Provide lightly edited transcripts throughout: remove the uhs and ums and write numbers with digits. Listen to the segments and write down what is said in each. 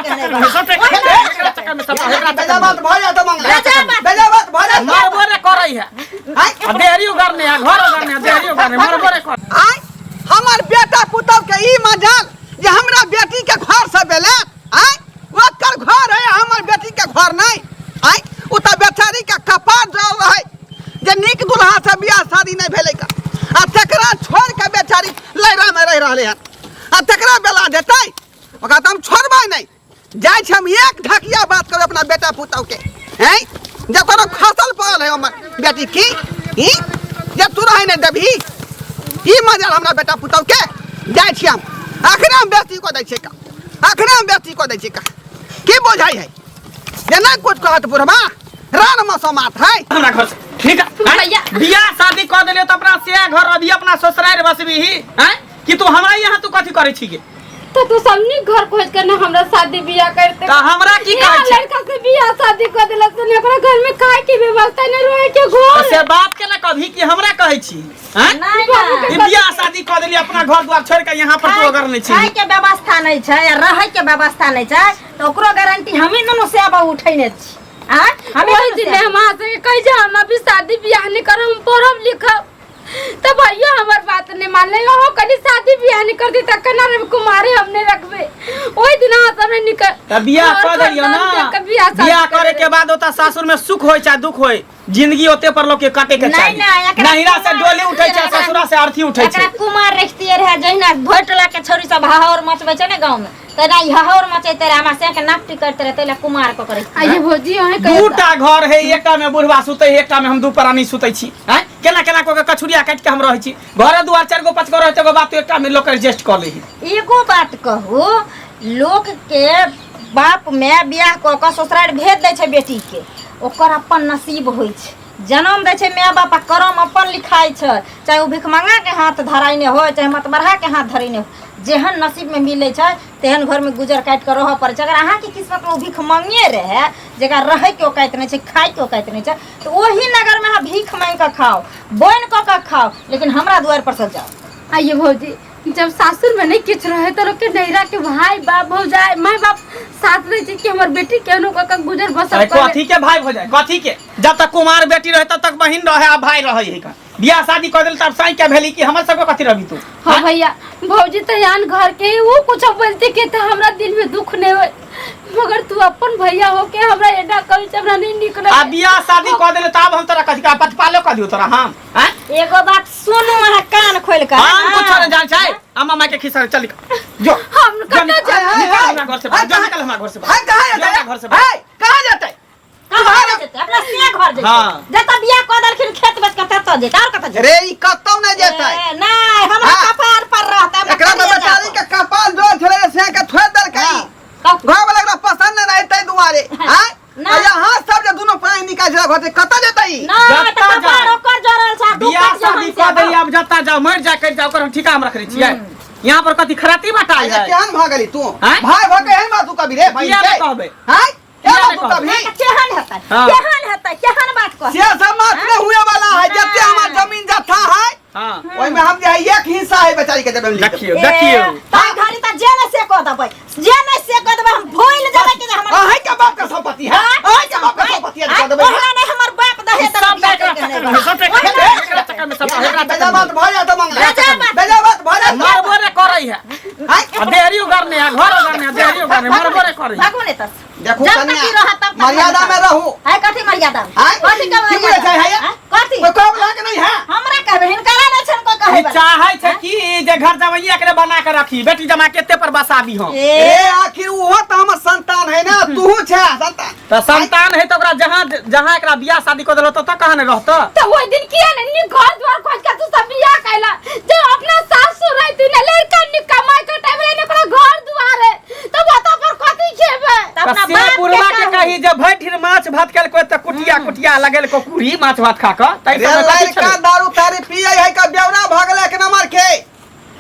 चक्कर में सब एकरा चक्कर में सब एकरा बेजा बात भऽ जात मंगला बेजा बात। बेजा बात भऽ जात मरबो रे करै है आय आ देहरी उगरने है घर उगरने है देहरी उगरने मरबो रे कर आय हमर बेटा पुतहु के ई मजाल जे हमरा बेटी के घर से बेले। आय ओकर घर है, हमर बेटी के घर नहीं। आय उ त बेचारी के कपार जल रहे जे नीक दुल्हा से बियाह शादी नहीं भेलै का, आ तकरा छोड़ के बेचारी लैरा में रह रहले हन, आ तकरा बेला देतै ओकरा त हम छोड़बै नहीं। जाइ छी हम एक ढकिया बात करब अपना बेटा पुतहु के। हैं जब कोनो खसल पड़ल है हमर बेटी की ई जब तू रहे नहीं देबही ई मजाल हमरा बेटा पुतहु के। जाइ छी हम अखने हम बेटी कऽ दै छियै का, अखने हम बेटी कऽ दै छियै का। की बुझाइ है जे नहीं कुछ कहत बुढ़बा रान मसोमात है हमरा घर से ठीक है। भैया। बियाह शादी कऽ देलियै तऽ अपना से घर अभी अपना ससुरारि बसबी ही हैं कि तू हमरा यहाँ तू कथी करै छी गे? तो तू सब नीक घर खोज के ना हमरा शादी बियाह करते। तऽ हमरा की कहै यहाँ छै? लड़का से बियाह शादी कर देलक से ओकरा घर में खाए के व्यवस्था नहीं रहे के घर। तऽ से बात के ना कभी कि हमरा कहै छी हैं? नहीं, नहीं। ई बियाह शादी कऽ देली अपना घर द्वार छोड़ के यहाँ पर तू अगर नहीं छी। खाए के व्यवस्था नहीं छै आ रहै के व्यवस्था नहीं छै तऽ ओकरो गारंटी हमी दुनू सेवा उठैने छी। आँय? हमी वही दुनू दिन सेवा। हम अहाँ से कहै जे हम अभी शादी बियाह नहीं करब, हम पढ़ब लिखब, तो भैया हमर बात नहीं मानले। ओहो कनी शादी बियाह नहीं कर दी त केना रे कुमारी हम नहीं रखबे। ओहि दिन अहाँ सब नहीं निकल त बियाह घर कर देलियो ना। खानदान देख के बियाह शादी बियाह कर करे के देलियो। बाद ओता सासुर में सुख होय चाहे दुख होय, जिंदगी ओते पर लोग के काटे के नहीं, चाही। नहीं, एकरा नहिरा से कुमार डोली उठै छै, एकरा ससुरा से अर्थी उठै छै। एकरा कुमार रखतिए रहे, जहिना भोटला के छोरी सब हाहोर मचबै छै ने गाँव में, तहिना ई हाहोर मचैते रहे, हमरा से के नापटी करते रहे, तहिना कुमार कऽ के रखतिए। आइए भौजी, अहें कहियो दूटा घर है, एकटा में बुढ़वा सुतै है, एकटा में हम दू प्राणी सुतै छी। हैं केना केना कऽ के कछुरिया काटि के हम रहै छी। घरे दुआर चारि गो पाँच गो रहै छै, एगो बात एकटा में लोक एडजस्ट कऽ लै है। एगो बात कहू, लोक के बाप में बियाह कऽ के ससुरारि भेज दै छै बेटी के, ओकर अपन नसीब होइ छै। जन्म दै छै माय बाप आ करम अपन लिखाइ छै, चाहे ओ भिखमंगा के हाथ धराइने होय चाहे मतबरहा के हाथ धराइने होय, जेहन नसीब में मिलै छै तेहन घर में गुजर काटि कऽ रहऽ पड़ै छै। अगर अहाँके किस्मत में ओ भिखमंगे रहै जेकरा रहै के औकात नहि छै, खाइ के औकात नहि छै, तऽ ओही नगर में अहाँ भीख मांगि कऽ खाउ, बोनि कऽ कऽ खाउ, लेकिन हमरा दुआरि पर से जाउ। आइए भौजी, जब सासुर में नहीं किछु रहे तो लोग के नैहरा के भाई बाप भौजाई माय बाप साथ रहे छै कि हमर बेटी केहनो कऽ कऽ गुजर बसर अरे करे। कथी के भाई भौजाई कथी के? जब तक कुमार बेटी रहे तब तक बहिन रहे आ भाई रहे है का। बियाह शादी कर देल तब साई के भेली कि हमर सबके कथी रहबी तू? हाँ भैया, भौजी तो यान घर के ही, वो कुछ बोलती के तो हमरा दिल में दुख नहीं होए, मगर तू अपन भैया हो के हमरा एना कही से हमरा नहीं निक लगे। आ बियाह शादी कर देले तब हम तोरा कथी का पटपालो कर दियो तोरा हम? हैं? एगो बात सुनू अहाँ कान खोल के। हम कुछ नहीं जान छै, अम्मा माय के खिस्सा चल निकल। जो। हम जो कतऽ निकल, जाब? निकल हमरा घर से बाहर, जो निकल हमरा घर से बाहर। हाय, कहाँ जो जेतै? हमरा घर से बाहर। हाय, कहाँ जेतै? कहाँ जेतै? अपना से घर जेतै। हाँ। जतऽ बियाह कऽ देलखिन खेत बेच कऽ ततऽ जेतै, आओर कतऽ जेतै? रे ई कतौ नहि जेतै। ए, नहि, हमरा हाँ। कपार पर रहतै, हमरा एकरा तऽ करिए बेचारी जातै। के कपाल जोर छलै से के छोड़ि देलकै। हाँ। कहू। घर वाला एकरा पसंद नहि रहै ताहि दुआरे। आँय? नहि। आ यहाँ सब जे दुनू प्राणी निकालि छलै घर से कतऽ जेतै ई? नहि, जतऽ तऽ कपार जाए। ओकर जरल छै, आ बियाह दुपट शादी जहन कऽ से देली, आब जतऽ जाओ मरि जा करि जाओ, ओकर हम ठीका हम रखने छियै। यहाँ पर कथी खराती बटाई अरे है? केहन भऽ गेली तू? आँय? भाई भऽ के एहन बात तू कभी रे बहिन किया के? नहि कहबै? आँय? किया एहन नहि बात तू कहबै? कभी? तऽ केहन हेतै? हाँ। केहन हेतै? केहन बात कहै? से सब बात नहीं हुए वाला है। जते हमार जमीन जत्था है हाँ। ओहिमे हम जे है एक हिस्सा है बेचारी के देबै हम लिख देबै। देखियौ, देखियौ। ए, ताहि घड़ी तऽ जे नहि से कऽ देबै, जे नहि से कऽ देबै, हम भूलि जेबै कि जे हमर अहीं के बाप के संपत्ति है, अहीं के बाप के संपत्ति है, दऽ देबै। ओहिना नहि हमर बाप दहेज सब देलक बियाह एकरा कऽ के चक्कर में, सब एकरा चक्कर में, सब एकरा चक्कर बेजा में। बात भऽ जात मंगला, बेजा बात। बेजा बात भऽ जात। मरबो रे करै है। आँय? आ देहरी उगरने है, घर उगरने है, देहरी उगरने, मरबो रे करै है। भागू नहि तऽ। देखू जब कन्या, तक ई रहत तब तक मर्यादा हम में रहू। है कथी मर्यादा? आँय? कथी के की बोलै छै मर्यादा? है? आँय? कथी? कोई कहब लाग नहीं है। हमरा कहबै, हिनकरा नहि छनि कोई कहै ई बला। चाहै छै कि जे घर जवैया एकरे बना के रखी, बेटी जमा केते पर बसाबी हम। ए, ए आखिर उहो तऽ हमर संतान है ना, तूहू छै संतान। तऽ संतान है तऽ ओकरा जहाँ जहाँ एकरा बियाह शादी कऽ देलौ ततऽ कहाँ नहि रहतऽ? तऽ ओहि दिन किया ने नीक घर द्वार खोज के तू सब बियाह कैला? जब अपना सासुर रहती ने लड़का नीक कमाई कटाई वाला ने ओकरा घर द्वार है, तब ओतऽ पर कथी खेबै? तऽ अपना तऽ से बाप के बुढ़वा के कहू। कही जे भरि ढेर माछ भात खेलको तऽ कुटिया कुटिया लगेलको कुरी माछ भात खा कऽ, ताहि रे सबमे कथी लड़का छलै? दारू तारी पियै है का बेवड़ा भऽ गेलै एक नंबर के,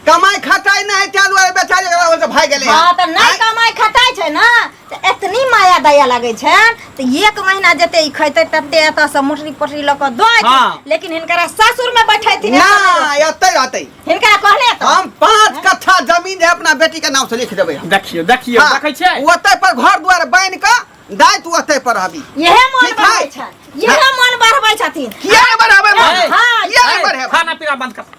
कमाई खटाई नहीं है, ताहि दुआरे बेचारी एकरा ओहिसँ भागि गेलै। हाँ, तऽ नहि कमाई खटाई छै ना, तऽ एतनी माया माया दया लगै छनि तऽ एक महीना जते ई खैतै तते एतऽ से मोटरी पोटरी लऽ कऽ दऽ हाँ। लेकिन हिनकरा सासुर में बैठैथिन ना एतै रहतै हिनकरा कहले तऽ हम 5 कट्ठा जमीन जे अपना बेटी के नाम से लिख देबै हम देखियो देखियो हाँ, देखै छियै ओतै पर घर दुआर बान्हि कऽ दाय तू ओतै पर रहबी इहे मन ठीक है। बढ़बै छनि इहे मन बढ़बै छथिन किया नहि बढ़ाबै मन? ए, हाँ, किया नहि ए, बढ़ेबै खाना पीना बंद कर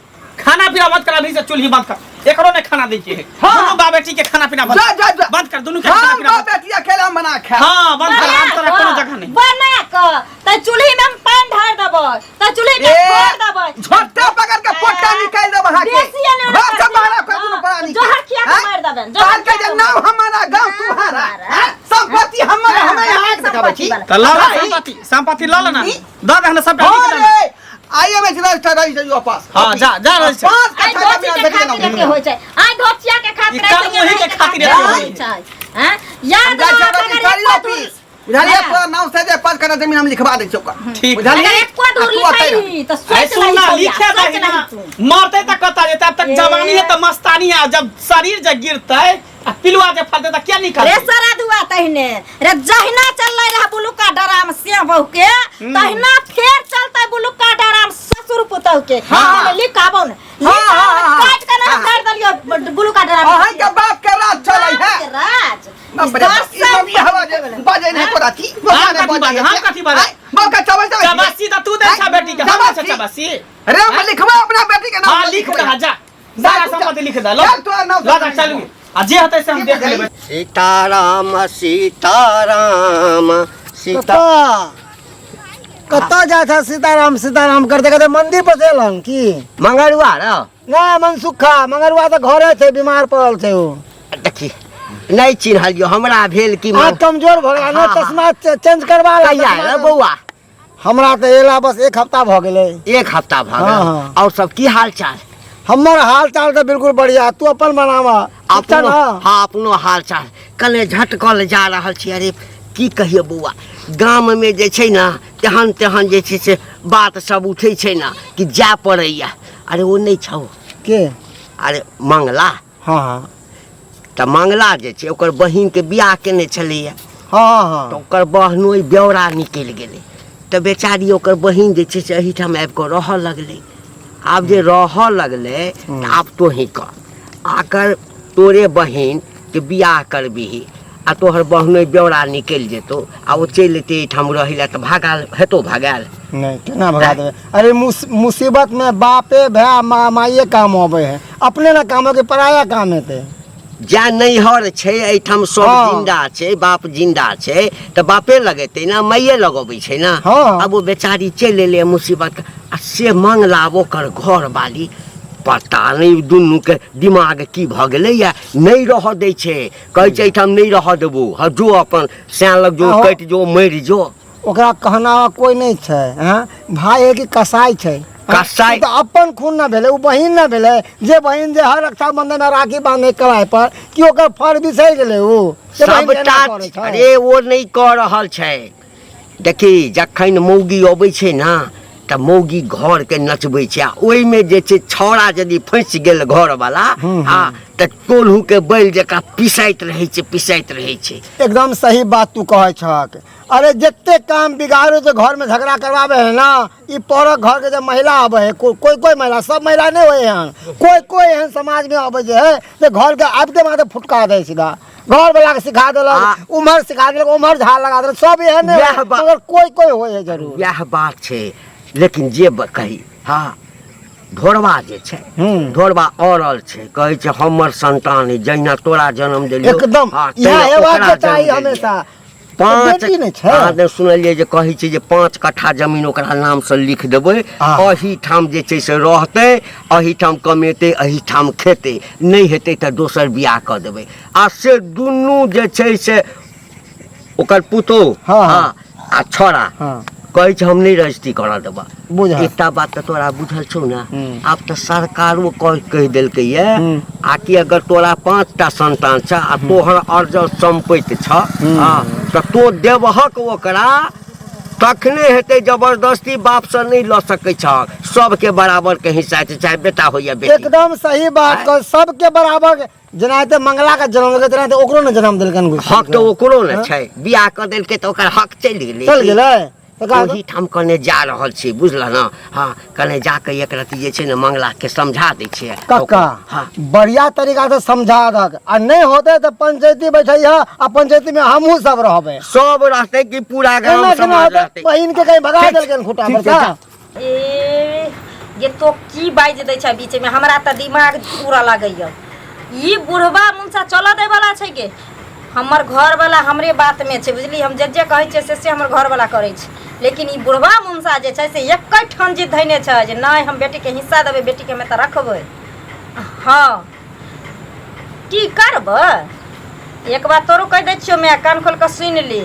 खाना पीना बंद कर अभी से चूल्ही बंद कर एकरो ने खाना दै के है हाँ। दुनू बा बेटी के खाना पीना बंद जा जा जा बंद कर दुनू के खाना हम पीना बाप बंद बेटी अकेला मना खा हाँ बंद कर हम तोरा कोनो जगह नहीं बना कऽ तऽ चूल्ही में हम पानि ढारि देबै तऽ चूल्ही के ए, फोड़ देबै झोटा पकड़ के पोटा निकाल देब अहाँ के बेसी एने ओने घर से बाहर कर दुनू हाँ, प्राणी के। जोहर खिया के हैं? मारि देबनि, जोहर कहलकै खिया जे के नाम हमारा गांव तुम्हारा हमारा। हैं? संपत्ति हमर हाँ, हमें यहाँ के देखाबै छी तऽ लऽ ले भाई, संपत्ति संपत्ति लऽ ले ना दऽ दे हमरा सबटा लिख हाँ दे रे I am रजिस्टर रही जाइयो पास हाँ, जा, जा रजिस्टर। 5 आइ कट्ठा धोती जमीन के बेटी के खातिर नाम एते होइ छै आइ धोतिया के खातिर ई कलमुही के खातिर एते होइ छै हैं याद हम जाइ रहत छियै अगर रजिस्ट्री एको ऑफिस बुझलियै हाँ। तोरा नाम से जे 5 कट्ठा जमीन हम लिखवा दै छियौ ओकर ठीक। बुझलियै अगर एको आ धूर तू ओतै रह। लिखैही तऽ अरे सोच सुन नहीं ना छौया, लिखे सोच दही नहीं ना तू मरते तक कता जेतै अब तक ए। जवानी है तऽ मस्तानी है जब शरीर जे गिरतै आ पिलुआ जे फलतै तऽ क्या रे निकलतै सारा दुआ तहिने रे जहिना चललै रहे बुलुका डराम से बहू के तहिना फेर चलतै बुलुका डराम ससुर पुतहु के हाँ। लिखाबो ने हाँ, हाँ, हाँ। काट के ना हाँ। कर देलियो बुलुका डराम अहाँ के बाप के राज चलै बाप है के राज बाप रे बाप, ई सब हवा जे बाजै नहि तोरा की हम कथी बाजै, हम कथी बाजै? बाप के चबल चबल चबासी तऽ तू दै छा बेटी के हम दै छा चबासी रे हम लिखवा अपना बेटी के नाम हाँ लिख दे जा सारा संपत्ति लिख दे लो चल तोरा नाम लो जा चलू आ जे हेतै से हम देख लेबै सीताराम सीताराम सीता कतऽ जाइ छ सीताराम सीताराम करते करते मंदिर पर से एलन की मंगरुआ र नहि मनसुखा मंगरुआ तऽ घरे छै बीमार पड़ल छै ओ देखी नहि चिन्हलियो हमरा भेल कि आँख कमजोर भऽ गेल ने चश्मा चेंज करवा ला कहिया चश्मा एलौ बौआ हमरा तऽ एला बस एक हफ्ता भऽ गेलै एक हफ्ता भऽ हाँ, गेल हाँ। और सब की हाल चाल हमर हाल चाल तऽ बिल्कुल बढ़िया तू अपन बनावा ठीक अपनो ने हाँ अपनो हाल चाल कने झटकल जा रहल छी अरे की कहियो बौआ गाममे जे छै ने तेहन तेहन जे छै से बात सब उठै छै ने कि जाय पड़ैया अरे ओ नहि छौ के अरे मंगला हाँ हाँ तऽ मंगला जे छै ओकर बहिनके बियाह केने छलैया हाँ हाँ तऽ ओकर बहनोइ बेवरा निकलि गेलै तऽ बेचारी ओकर बहिन जे छै से एहिठाम आबि कऽ रहऽ लगलै आब जे रहऽ लगलै तऽ आब तोही कह आकर तोरे बहिनके बियाह करबिही आ तोहर बहनोइ बेवरा निकलि जेतौ आ ओ चलि एतै एहिठाम रहै लए तऽ भागाल हेतौ भगायल नहीं केना भगा देबै अरे मुसीबत में बापे भाय माँ माइये काम अबै है अपने ना काम के पराया काम हेतै जा नैहर छै एहिठाम सब हाँ। जिंदा छै बाप जिंदा छै तऽ बापे लगेतै ने माइये लगबै छै ने हाँ। आब ओ बेचारी चलि एलै मुसीबत आ से मंगला ओकर घर वाली पता नहि दुनूके दिमाग की भऽ गेलैया नहि रहऽ दै छै कहै छै एहिठाम नहि रहऽ देबौ हँ जो अपन सैं लग जो आहो। कटि जो मरि जो ओकरा कहनावा कोई नहीं छै हाँ भाई है कि कसाई छै हाँ? कसाई- ओ तऽ अपन खून ना भेलै ओ बहिन ना भेलै जे बहिन जे हर रक्षाबंधन में राखी बांधे कलाई पर कि ओकर फर बिसरि गेलै ओ जे बहिन एना सबटा करै छै। अरे ओ नहि कऽ रहल छै देखी जखन मौगी अबै छै ने तऽ मौगी घरके नचबै छै आ ओहिमे जे छै छौड़ा यदि फँसि गेल घरवला आ तऽ कोल्हूके बैल जकाँ पिसाइत रहै छै पिसाइत रहै छै एकदम सही बात तू कहै छहक अरे जते काम बिगाड़ो तो घर में झगड़ा करवावे है ना ई परक घर के जब महिला आवे है कोई कोई महिला सब महिला नहीं होए हन कोई कोई एहन समाज में आवे जे है जे घर के आबिते माते फुटका दे सीधा घर वाला के सिखा देलक उम्हर सिखा देलक उम्हर झाड़ लगा देलक सब एहन नहीं वएह होए, बात- मगर कोई कोई होए है जरूर वएह बात छै लेकिन जे कही हँ ढोरबा जे छै ढोरबा अड़ल छै कहै छै हमर संतान अइ, जहिना तोरा जन्म देलियौ एकदम हँ, इएह तहिना हेबाक ओकरा चाही जन्म देलियै। हमेशा पाँच बेटी नहि छै अहाँ ने सुनलियै जे कहै छै जे 5 कट्ठा जमीन ओकरा नामसँ लिख देबै हँ। एहिठाम जे छै से रहतै एहिठाम कमेतै एहिठाम खेतै नहि हेतै तऽ दोसर बियाह कऽ देबै आ से दुनू जे छै से ओकर पुतोहु हँ, हँ। आ छोड़ा हँ। कहै छै हम नहि रजिस्ट्री करऽ देबऽ बुझल। एकटा बात तऽ तोरा बुझल छौ ने हूँ। आब तऽ सरकारो कहि देलकै ये हूँ। आ कि अगर तोरा 5टा संतान छ आ तोहर अर्जल सम्पत्ति छ हँ तऽ तो देबहक ओकरा तखने हेतै जबरदस्ती बापसँ नहि लऽ सकै छह सबके बराबर के हिस्सा हेतै चाहे बेटा हो या बेटी एकदम सही बात कह सबके बराबर जेना हेतै मंगला के जन्म देलकै तेना ओकरो ने जन्म देलकनि हक तऽ ओकरो ने छै बियाह कऽ देलकै तऽ ओकर हक चलि गेलै चलि गेलै तऽ का- ओहि ठाम कने जा रहल छी बुझल ने हँ कने जाके एक रति जे छै ने मंगला के समझा दै छियै कक्का हँ बढ़िया तरीका से समझा दक आ नहीं होते तो पंचायती बैठे है आ पंचायती में हमहू सब रहबे सब रहतै कि पूरा गाँव एना केना समाज होते रहतै बहिन के कहीं भगा ठीक देलकनि खूटा ठीक पर छै, का जा। ए ये तो की बाजि दै छै बीच में हमरा तऽ दिमाग उड़ऽ लागैया ई बुढ़बा मुनसा चलऽ दै वाला छै गे हमर घरवाला हमरे बातमे छै बुझली हम जे जे कहै छियै से से हमर घरवाला करै छै लेकिन ई बुढ़बा मुनसा जे छै से एकै ठाम जिद धैने छै जे नहि हम बेटीके हिस्सा देबै बेटीके हम एतऽ रखबै हँ की करबै एक बात तोरो कहि दै छियौ माय कान खोलि कऽ सुनि ले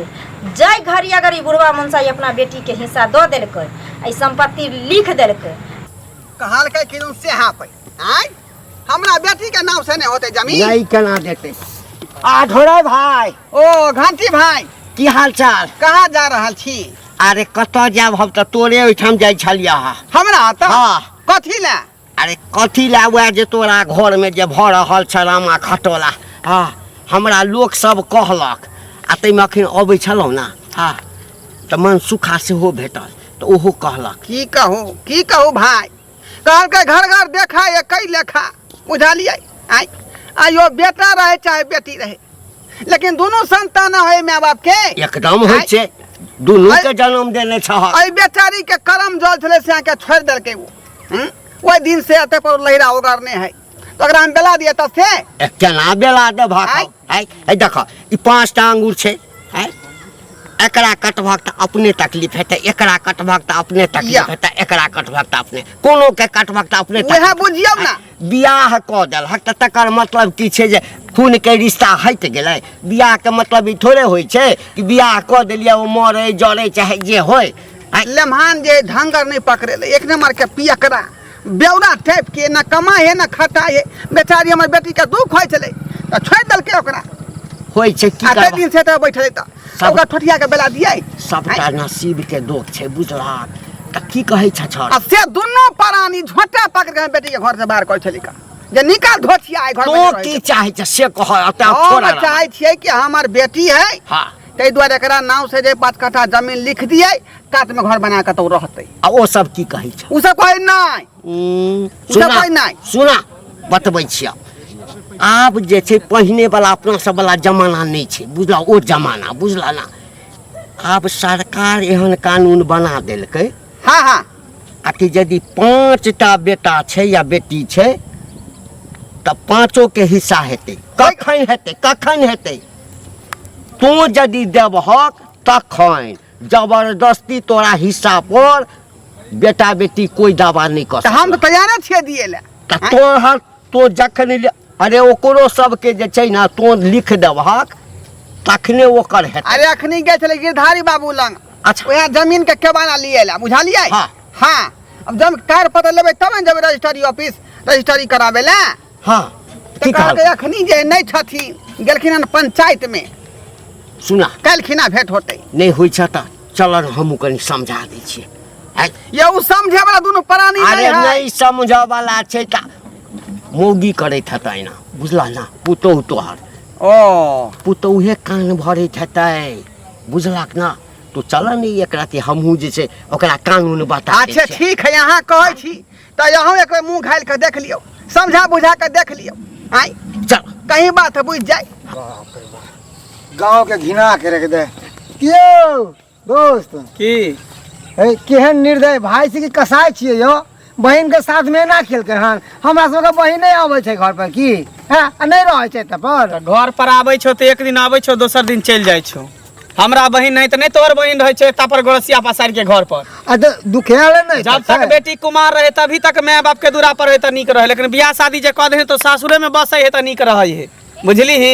जाहि घड़ी अगर ई बुढ़बा मुनसा ई अपना बेटीके हिस्सा दऽ देलकै आ ई सम्पत्ति लिख देलकै कहलकै कि से हाँ पे आँय हमरा बेटी के नाम से नहीं होते जमीन नहीं केना देतै आ ढोरा भाई ओ घंटी भाई की हाल चाल कहाँ जा रहल छी अरे कतऽ जायब हम तऽ तोरे ओहिठाम जाइ छलियै हँ हमरा तऽ हाँ। कथी लए अरे कथी लए वएह जे तोरा घरमे जे भऽ रहल छ रामा खटोला हँ हमरा लोक सब कहलक आ ताहिमे अखन अबै छलहुँ ने हँ तऽ मन सुखा सेहो भेटल तऽ ओहो कहलक की कहू की कहू भाई कहलकै घर घर देखा एकै लेखा बुझलियै आइ आइयो बेटा रहे चाहे बेटी रहे लेकिन दुनू संतान है माय बाप के एकदम होइ छै दुनू के जन्म देने छह एहि बेचारी के करम जल छलै से अहाँके छोड़ि देलकै ओ हम्म? ओहि दिन से एते पर लहिरा ओगरने है तऽ ओकरा हम बेला दिए तऽ से ए, केना बेला देबहक आँय? आँय है देख ई पाँचटा अंगूर छै आँय एकरा कटबहक तऽ अपने तकलीफ हेतै एकरा कटबहक तऽ अपने या। तकलीफ हेतै एकरा कटबहक तऽ अपने कोनो के कटबहक तऽ अपने उएह तकलीफ बुझियौ ने बियाह कऽ देलहक तऽ तकर मतलब की छै जे खूनके रिश्ता हटि गेलै बियाहके मतलब ई थोड़े होइ छै कि बियाह कऽ देलियै ओ मरै जरै चाहे जे होइ आँय, लेमहान जे ढंगर नहीं पकड़ेले एक नंबर के पियकरा बेौरा टाइप के न कमा है न खटा है बेचारी हमर बेटी के दुख होइ छलै तऽ छोड़ि देलकै ओकरा होइ छै की आ ताहि करबह दिन से तऽ बैठलै तऽ सब- ओकरा ठोठिया के बेला दियै सबटा नसीब के दोख छै बुझलहक तऽ की कहै छ छर आ से दुनू प्राणी झोंटा पकड़ के हमर बेटी के घर से बाहर करै छलै का जे निकाल धोछिया एहि घर में तों नहि रहै की छै। चाहै छ से कह एतऽ हम छोड़ आराम। चाहै छियै कि हमर बेटी है हाँ ताहि दुआरे एकरा नाव से जे 5 कट्ठा जमीन लिख दियै कात में घर बना के तो रहतै आ ओ सब की कहै छ उ सब कहै नहि उम, ओ सब कहै नहि सुना बतबै छियौ आब जे छै पहिने वाला अपना सब वाला जमाना नहि छै बुझला ओ जमाना बुझला ना आब सरकार एहन कानून बना देलकै हाँ हाँ आ कि यदि 5टा बेटा छै या बेटी छै तऽ पाँचो के हिस्सा हेतै कखन हेतै कखन हेतै तू यदि देबहक तखन जबरदस्ती तोरा हिस्सा पर बेटा बेटी कोई दावा नहीं कर तऽ हम तऽ तैयारे छियै दियै लए तऽ तोहर तो जखन अरे ओकरो सबके जे छै ने तो लिख देबहक तखने ओकर हेतै अरे अखनी गेल छलै गिरधारी बाबू लंग अच्छा वएह जमीन के केबाना लिए लए बुझलियै हाँ। हाँ अब जब कार पता लेबै तब ने जेबै रजिस्ट्री ऑफिस रजिस्ट्री कराबै लए हाँ तऽ की कहलकै कहल अखनी जे नहि छथिन गेलखिन हन पंचायत में सुना काल्हि भेंट होतै नहि होइ छ तऽ चल ने हमहूँ कनि समझा दै छियै आँय, ये उ समझे वाला दुनू प्राणी अरे नहीं है नहि समझऽ वाला छै तऽ मौगी करैत हेतै एना बुझलह ने पुतोहु तोहर ओ पुतोहे कान भरैत हेतै बुझलक ने तू चल ने एक राति हमहूँ जे छै ओकरा कानून बता दै अच्छा छियै। ठीक है अहाँ कहै छी तऽ अहूँ एक बेर मुँह घालि कऽ देख लियौ समझा बुझा कऽ देख लियौ आँय चल कहीं बात बुझि जाय गाँव के घिना के रख दे क्यों दोस्त की ए केहन निर्दय भाई से कि कसाई छियै यौ बहिन के साथ में एना खेलकै हन हमरा सबके बहिन नहि अबै छै घर पर की हैं आ नहि रहै छै तऽ पर घर पर आबै छौ तऽ एक दिन आबै छौ दोसर दिन चलि जाइ छौ हमरा बहिन नहीं तऽ नहीं तोहर बहिन रहै छै एता पर गोरसिया पसारि के घर पर आ तऽ दुखेल नहि जब तक बेटी कुमार रहे तभी तक माय बाप के दूरा पर रहे तऽ नीक रहे लेकिन बियाह शादी जे कऽ दे तो सासुरे में बसै है तऽ नीक रहै है बुझली ही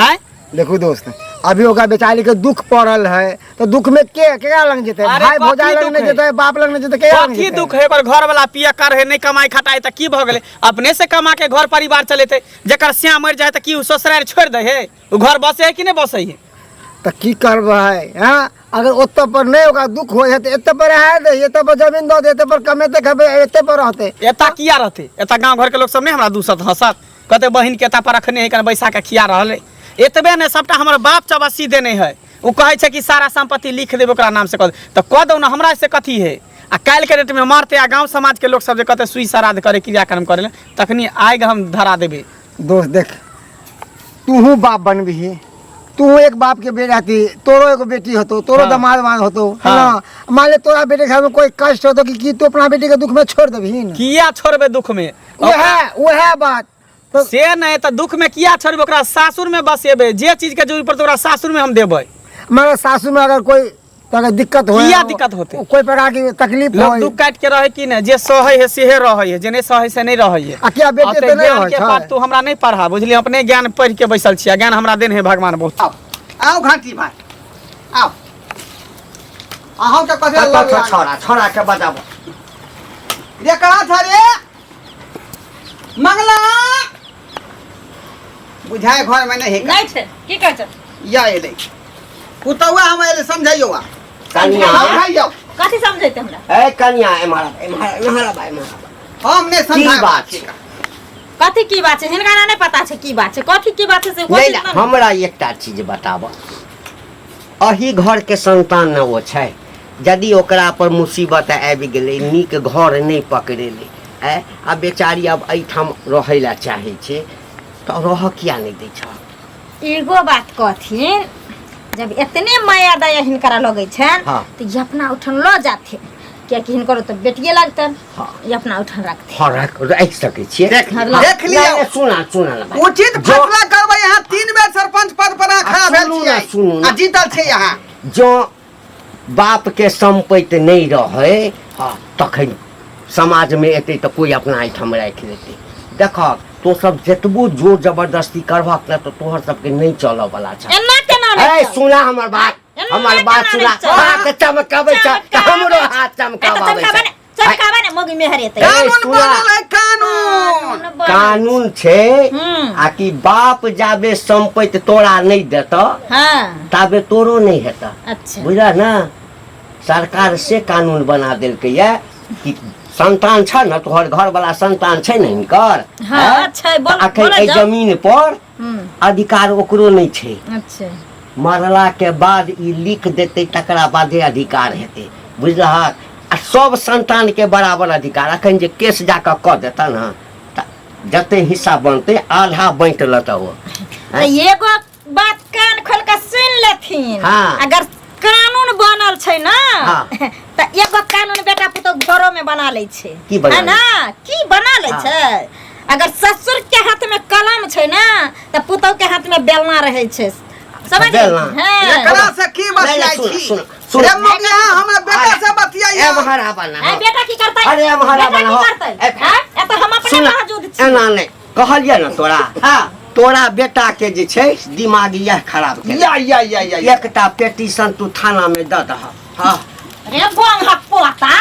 आँय देखू दोस्त अभी ओकरा बेचारी के दुख पड़ल है तो दुख में के केकरा लग जेतै अरे भाई कथी भौजाई लग दुख नहि है? जेतै बाप लग नहि जेतै केकरा लग कथी जेतै दुख है ओकर घर वाला पिया कर है नहीं कमाई खटाई तऽ की भऽ गेलै अपने से कमा के घर परिवार चलेतै जकर श्याम मरि जाए तऽ की उ ससुरारि छोड़ि दै है उ घर बसै है कि नहि बसै है तऽ की करबै हँ अगर ओतऽ पर नहि ओकरा दुख होइ है तऽ एतऽ पर रहै दे एतऽ पर जमीन दऽ दे एतऽ पर कमेतै खेबै एतऽ पर रहतै एतऽ किया रहतै एतऽ गाँव घरके लोक सब नहि हमरा दूसत हँसत कहते बहिन के एतऽ पर रखने है कने बैसा के खिया रहल है एतबे नहि सबटा हमर बाप चौबस्सी देने है ओ कहै छै कि सारा सम्पत्ति लिख देबै ओकरा नाम से कऽ दे तऽ कऽ दौ ने हमरा से कथी है आ काल्हि के डेट में मरते आ गाँव समाज के लोक सब जे कहते सुई श्राद्ध करे क्रियाक्रम करे ले तखनी आगि हम धरा देबै दोस्त देख तूहू बाप बनबिही तू एक बाप के बेटा थी तोरो एगो बेटी होतो तोरो हाँ। दामाद वाद होतो है हाँ। ना मान ले तोरा बेटे के घर में कोई कष्ट होतो कि तू अपना बेटी के दुख में छोड़ देबही न किया छोड़बै दुख में वह वह बात तो से नहीं तऽ दुख में किया छोड़बै ओकरा सासुर में बसेबै जे चीज के जरूरत पड़तै ओकरा सासुर में हम देबै मगर सासू में अगर कोई तो अगर दिक्कत हो किया दिक्कत होतै? कोई प्रकार की तकलीफ लोग हो दुख काट के रहे कि नहीं जे सहै है सेहे रहै है जे नहीं सहै से नहीं रहै है आ किया बेटी ओते तऽ नहि ज्ञान रहै के छै? पाठ तू हमरा नहीं पढ़ा बुझलियै अपने ज्ञान पढ़ के बैसल छियै ज्ञान हमरा देन है भगवान बहुत आओ आओ घाटी भाई आओ अहूँ के कथी कतऽ छौ छौड़ा छौड़ा के बजाबो रे कहाँ छ रे मंगला बुझाए घर में नहीं है नहि छै की कहै छै या एलै पुतौआ हम एलै समझाइयो आ कनिया समझाइयो कथी समझैते हमरा ए कनिया एम्हर आब, एम्हर एम्हर आब, एम्हर आब। हम नहीं की समझाए बात छै? कथी की बात छै हिनका नहि पता छै की बात छै कथी की बात छै से नहि कोशिश नहि, न हमरा एकटा चीज बताब अही घर के संतान ने ओ छै यदि ओकरा पर मुसीबत आबि गेलै नीक घर नहि पकड़ेलै ऐ आ बेचारी आब एहिठाम रहै लए चाहै छै तऽ रहऽ किया नहि दै छह एगो बात कहथिन जब एतने माया दया हिनकरा लगै छनि हाँ। तऽ ई अपना उठन लऽ जाथिन कियाकि हिनकर तऽ बेटिए लगतनि हाँ। ई अपना उठन रखथिन हँ राखि राखि सकै छियै देख हाँ, देख नहि, लियौ नहि, सुना सुना ना भाई। उचित जँ- फैसला करबै यहाँ तीन बेर सरपंच पद पर अहाँ खड़ा आ, भेल सुनू ना, छियै सुनू ना। आ जीतल छियै अहाँ जँ बापके सम्पत्ति नहि रहै हँ तखन समाजमे एतै तऽ कोइ अपना एहिठाम राखि लेतै देखहक तो सब जतबो जोर जबरदस्ती करबहक ने तऽ तोहर सबके नहि चलऽवला छ एना केना नहि ए चलत? सुना हमर बात एना हमर बात केना सुना नहि चलत? हाथ चमकाबै छ तऽ हमरो हाथ चमकाबै चमकाबै ने छै चमकाबै ने मौगी मेहर एतै ए, कानून सुना। बनल है कानून बनल कानून छै हम्म। आ कि बाप जाबे सम्पत्ति तोरा नहि देतऽ हाँ ताबे तोरो नहि हेतऽ अच्छा बुझल ने सरकार से कानून बना देलकै ये कि संतान छ ने तोहर घरवाला संतान छै ने हिनकर हाँ, हैं? छै, बोल- तऽ अखन बोलऽ एहि जाउ। जमीन पर हम्म अधिकार ओकरो नहि छै अच्छा मरला के बाद ई लिख देतै तकरा बादे अधिकार हेतै बुझलहक आ सब संतान के बराबर अधिकार अखन जे केस जाकऽ कऽ देतऽ ने तऽ जते हिस्सा बनतै आधा बाँटि लेतऽ ओ तऽ एगो बात कान खोल के सुन लेथिन हाँ। अगर कानून बनल छै ना हाँ। तऽ एगो कानून बेटा पुतोह घरो में बना लै छै की बना है ना की बना लै हाँ। छै अगर ससुर के हाथ में कलम छै ना तऽ पुतोह के हाथ में बेलना रहै छै समझ बेलना। हाँ। एकरा से की नहीं, बतियाइ सुन, छी सुन, सुन। रे मौगिया हमरा बेटा से बतियाइ एम्हर आबऽ ना ए बेटा की करतै अरे एम्हर बेटा आबऽ की ना करतै ए, हैं? ए तऽ हम अपने सुन मौजूद छी एना नहि कहलियै ने तोरा हाँ तोरा बेटा के जे छै दिमाग इएह खराब केलक। या या या या या। एकटा पेटिशन तू थाना में दऽ दह हाँ रे बोंग हक पोता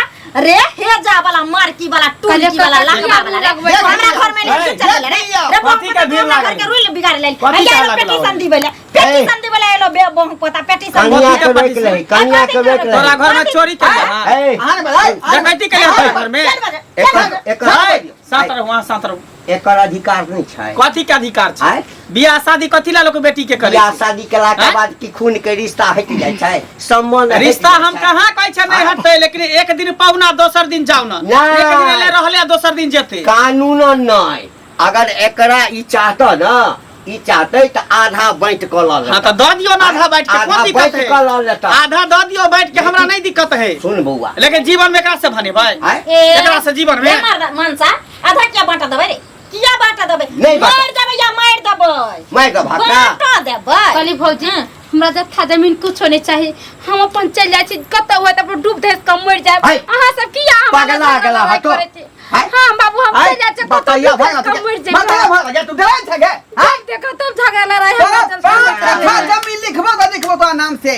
रे हेजा वाला मारकी वाला टुनकी वाला लहवा वाला रे देख हमरा घर में नहीं चल रे रे बोंग कथी के भीड़ हमरा घर लागल? के रुल बिगाड़ लेल कथी के अइया लागल पेटिशन दिबै ले पेटिशन दिबै ले एलो बे बोंग पोता पेटिशन कनिया कथी के के रोक लही कनिया के रोक लही तोरा घर में चोरी के ए, अहाँ ने बोलाइ डकैती के लिए घर में एकर एकर सात रहो वहाँ सात रहो एकर अधिकार नहि छै कथी के अधिकार छै आँय? बियाह शादी कथी ला लोग बेटी के करे बियाह छै? शादी केला के आँय? बाद की खून के रिश्ता हटि जाइ छै सम्बन्ध हटि रिश्ता जाइ हम छै। कहाँ कहै छै नहीं हटते लेकिन एक दिन पहुना दोसर दिन जाओ ना नहि। एक दिन एले रहले आ दोसर दिन जेते कानूनन नहि अगर एकरा ई चाहत न ई चाहते तऽ आधा बाँटि कऽ लऽ हाँ लेतै तो दऽ दियौ ना आधा बैठ के आधा कोन दिक्कत बाँटि है कऽ लऽ लेतै आधा दऽ दियौ बैठ के हमरा नहीं दिक्कत है सुन बौआ लेकिन जीवन में एकरा से भनेबै आँय? ए, एकरा से जीवन में ए मर्दा मनसा आधा किया बांटा देबै रे किया बांटा देबै नहि बाँटब। मारि देबै या मारि देबै मारि देबहक ना बांटा देबै कहली भौजी हमरा जत्था जमीन कुछो नहीं चाहिए हम अपन चल जाइ छी कतौ हुए तऽ अपन डूब धस कऽ मरि जायब हाय। अहाँ सब किया हमरा पगला झगड़ा गेला लड़ाई हटो। करै छी? हाय। हाँ बाबू हम हाय, चल जाइ छी कतौ बताइया डूब भाग धस कऽ मरि जायब बताइया भाग जा तू डराइ छै गे जब देखो तब झगड़ा लड़ाई तोरा हमरा चलते पाँच कट्ठा जमीन लिखबो तऽ लिखबो तोरा नाम से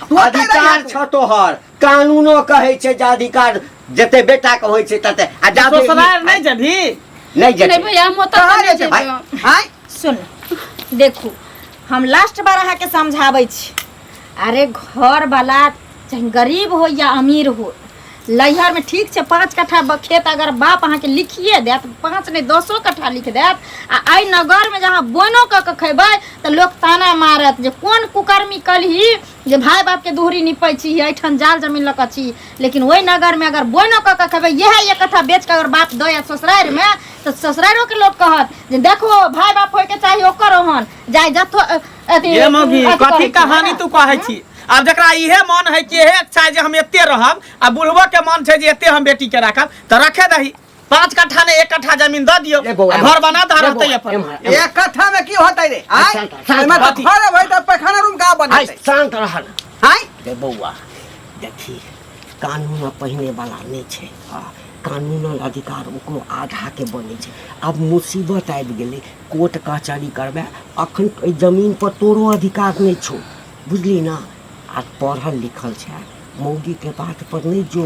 तू ओतै रहिहे अधिकार तू। छ तोहर कानूनो कहै छै जे अधिकार जते बेटा के होइ छै तते आ जाबे ई- ससुराल नहीं जेबही नहि नहीं जेतै भैया हम ओतऽ कहाँ तऽ नहीं जेतै जेबै आँय सुन देखू हम लास्ट बार अहाँके समझाबै छी अरे घर वाला चाहे गरीब हो या अमीर हो, लैहर में ठीक छै 5 कट्ठा खेत अगर बाप अहाँके लिखिए देत, 5 नहि 10 कट्ठा लिख देत, आ एहि नगरमे जहाँ बोनो कऽ के खेबै तऽ लोक ताना मारत जे कोन कुकर्मी कलही जे भाय बापके दुहरी निपै छी, एहिठाम जाल जमीन लऽ कऽ छी। लेकिन ओहि नगरमे अगर बोनो कऽ के खेबै, इएह 1 कट्ठा बेच कऽ अगर बाप दऽ आयत ससुरारिमे, तऽ ससुरारियोके लोक कहत जे देखो भाय बाप होइके चाही ओकर ओहन जाय जथो अथी ये मौगी अथी कथी कहै छी, कहानी ने? तू कहै छी? आब जकरा इहे मन है कि इहे इच्छा है जे हम एते रहब, आ बुढ़बो के मन छै जे एते हम बेटी के राखब, तऽ रखे दही। 5 कट्ठा ने 1 कट्ठा जमीन दऽ दियौ, ए बौआ, आ घर बना दऽ ए रहतै बौआ, अपन। एम्हर, एम्हर। 1 कट्ठा में की होतै रे? आय शांत, शांत, ओहिमे तऽ कथी? घर होय तऽ पैखाना रूम कहाँ आइ बनेतै? शांत रहल आय रे बौआ, देखी कानून पहिने वाला नहि छै। आ कानूनन अधिकार ओकरो आधा के बनै छै। आब मुसीबत आबि गेलै, कोर्ट कचहरी करबै, अखन एहि जमीन पर तोरो अधिकार नहि छौ, बुझली ना? आ पढ़ल लिखल छै, मौगीके बात पर नहि जो।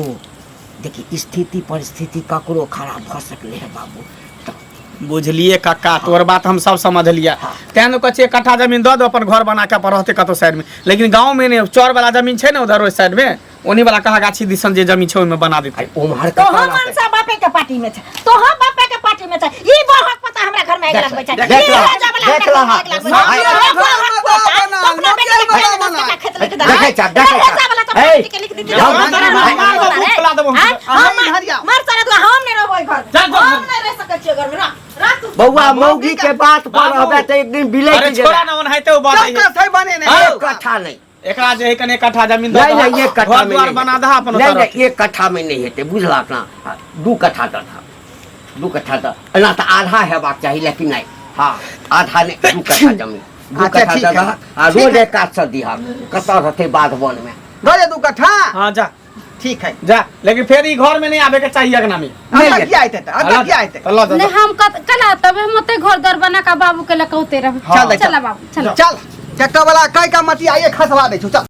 देखी स्थिति परिस्थिति ककरो खराब भऽ सकलै है बाबू। तऽ बुझलिए कक्का, तोहर बात हम सब समझलिए। तें ने कहै छियै 1 कट्ठा जमीन दऽ दो, अपन घर बना के अपन रहतै कतौ साइड में, लेकिन गाँव में नहि। चौर वाला जमीन छै ने उधर ओहि साइड में, ओनी वाला कहा गाछी दिसन जे जमीन छै ओहिमे बना देतै। आ ओम्हर तोहर कतऽ रहतै? मनसा बापे के पार्टी में छै, तोहर बापे के पार्टी में छै। ई बहक पता हमरा घर में आगि लगबै छै। देख ई लह, राजा वाला देख हमरा लह। घर में आगि लगबै छै। आइ- ई बहक पोता, तो अपना बेटी के खेत में 10 कट्ठा खेत लिख दे। देखै छह, देखै राजा छह। वाला तो अपना हे। बेटी के लिख दीदी। जाउ, हम जाउ, तोरा जाउ, मार जाउ, देबो रे। फुला देबो हम। आँय, अहाँ हम इधर आउ। मार सारा तू, हम नहि रहबो एहि घर में। जा, जा, हम नहि रह सकै छियै घर में। रह, रह तू। बौआ मौगी के बात पर बाबू। रहबै तऽ एक दिन बिलैट अरे छोड़ा जेबै। ना, ओनाहिते ओ बनै है। चौकस है बने ने। हाँ। 1 कट्ठा नहि। एकरा जे है कने 1 कट्ठा जमीन दऽ नहीं दहक, नहीं, 1 कट्ठा घर में द्वार नहीं बना हेतै। दह अपन नहीं ओतऽ नहीं, 1 कट्ठा में नहीं हेतै, बुझलक ना? हाँ, 2 कट्ठा दऽ दहक, 2 कट्ठा दऽ, एना तऽ आधा हेबाक चाही, लेकिन नहीं, हाँ आधा नहीं, 2 कट्ठा जमीन, 2 अच्छा, कट्ठा ठीक दऽ है। दहक, आ ठीक रोज है। एक काज से दिहक, कतऽ रहतै बाध वन में। दऽ दे 2 कट्ठा। हाँ जा, ठीक है जा, लेकिन फेर ई घर में नहीं आबे के चाहिए अगना में। नहीं अतः की आयते तऽ अतः की आयते? तऽ लऽ जा, नहीं जा। हम कला तब हम ओते घर द्वार बना के बाबू के लकौते रहब। चल दे, चला बाबू चला। चल, ट्रैक्टर वाला कह के मटिया ये खसवा दै छौ, चल।